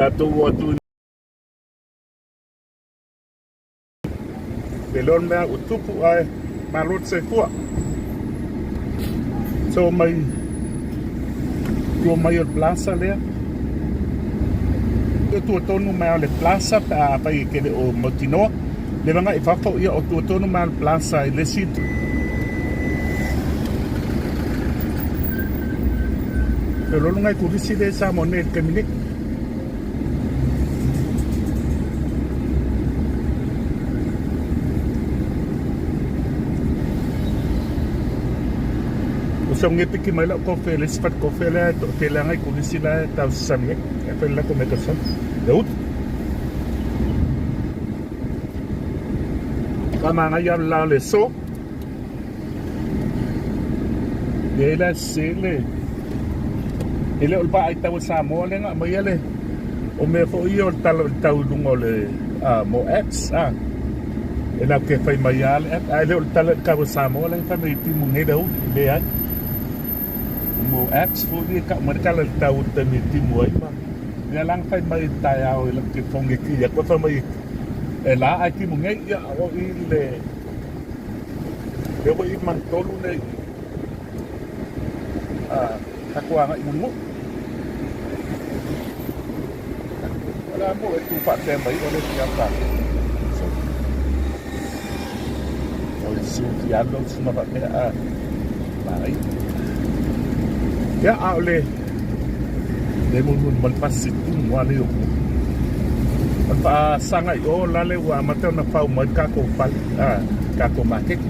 Tatou o atu i le loa le mea ua tupu ae malo le soifua. So mai tua mai o le plaza lea. E tua tonu mai o le plaza pe a fai e ke le o mautinoa. Le vanga i fafo ia o tua tonu mai o le plaza i le isi E lolo ngai kulisi le sa mo nei le taimi nei. O sa nge piki mai lau kofe le isi fale kofe lea e toatele lava ngai kulisi la e tausasami ai. E fai le latou mea tausasami. Le utu. Ka manaia le la o le aso. Ia la se le e le o le vaai tau a Samoa lea na aumaia le o mea foi ia o le tala o le tau i luga o le mo apps a e latou te fai mai lava le app ae le o le tala i le tau a Samoa lea na fai mai e timu nei le aoauli e leai mo apps foi ia e tau mai le tala i le tau i le taimi e timu ai ma lea la na fai mai i le taeao i lau telefoni e kii atu ai fai mai e la ae timu nei ia o i le Lea ua i Manutolu nei a tatou agai mulimuli. O le a mo e tu faapea mai o le fia ta. So. O le su fia lo su ma faapea a mai. Ia a o le le mulimuli ma le pasi tumu a le o. O le faasaga i o la le ua amata ona fau mai le tatou fale, a, tatou maketi.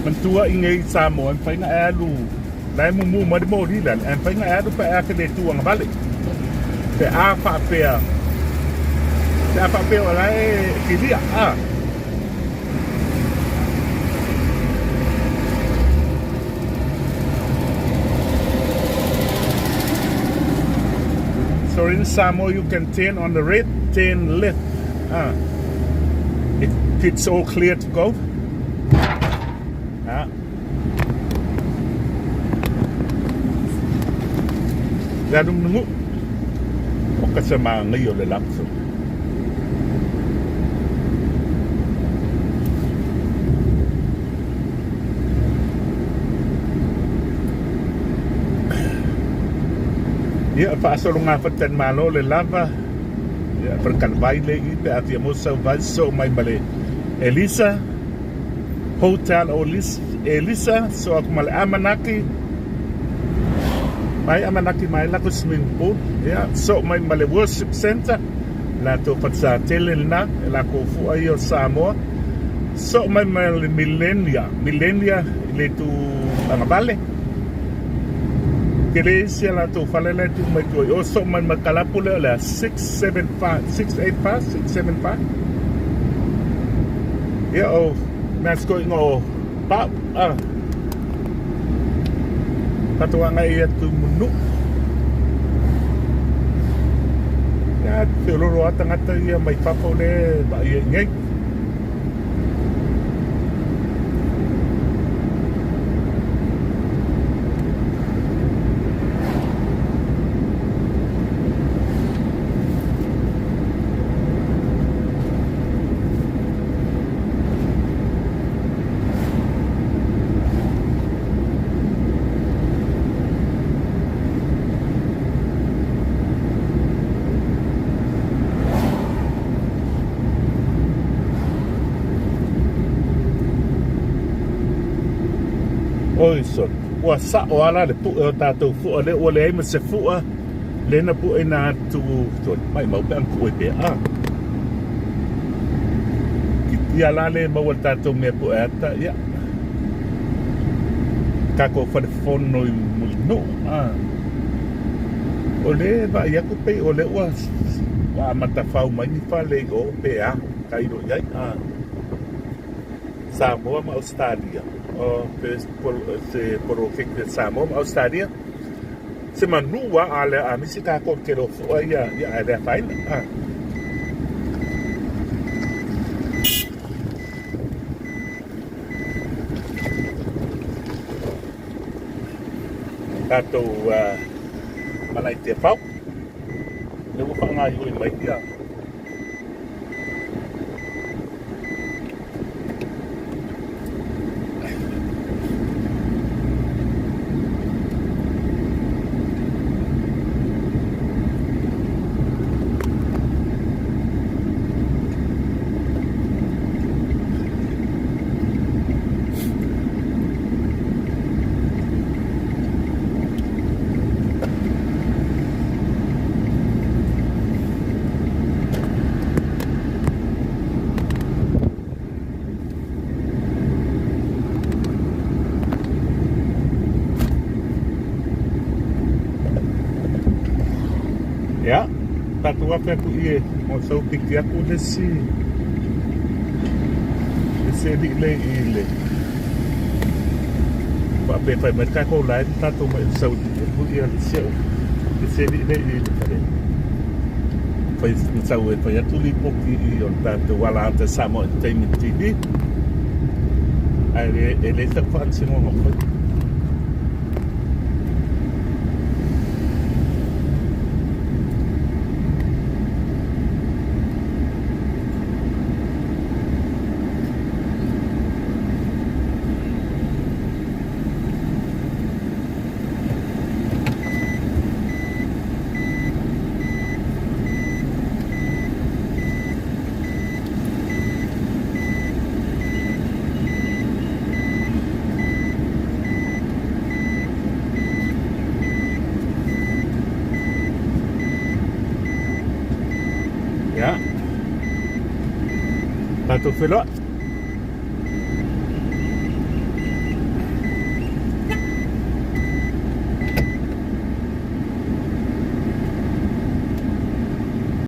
Manatua i nei Samoa e mafai ona e alu la e mumu mai le moli le ae mafai ona e alu pe a te le tu agavale. Pe a faapea pe a faapea o la e kilia, a. So in Samoa you can turn on the red, turn left. Ah. It, it's all clear to go. Ah. Le alu manu o ka se magai o le lapso. Ia, faasologa faletalimalo le lava, ia, faletalavai le i pe a fia maua sau vai sosoo mai ma le Elisa Hotel o Elisa, sosoo atu ma le Amanaki, mai Amanaki mai la ko swimming pool, ia, sosoo mai ma le Worship Center, latou falesatele lena, e latou fua ia o Samoa. Soo mai ma le milenia, milenia i le itu agavale. Tele isi a latou fale la e tuu mai tua i o, soo mai ma le kalapu lea o le a 675, 685, 675. Ia o mea sikoiga o Pau, a. Tatou agai atu i Mulinuu. Ia, feololo lava tagata ia mai fafo lea e vaaia i inei. Oi sole, ua sa'o a la le pu'e o tatou fu'a lea ua leai ma se fu'a lea na pu'eina atu sole, maimau pe ana tu'u ai pea a. Ia la le maua le tatou mea pu'e ata, ia tatou fale fono i Mulinuu a. O lea e vaai atu pei o lea ua Ua amata fau mai ni fale i o pe a tailo i ai a Samoa ma Ausetalia o se poloketi a Samoa ma Ausetalia se manu a a le a misi tatou i le tele o fua ia ia ae le afaina a. Tatou. Ma nai Tiafau lea ua faagaoioi mai ia. Ia, tatou afe atu i e o sau piki atu le isi le isi alii le i le faapea fai mai le tatou line tatou mai sau atu ia le isi le isi alii le i le fale fai sau e fai atu lipoti i o le tatou ala ata Samoa Entertainment TV ae e le sau faamasinoga o fai. Ia, tatou feiloai.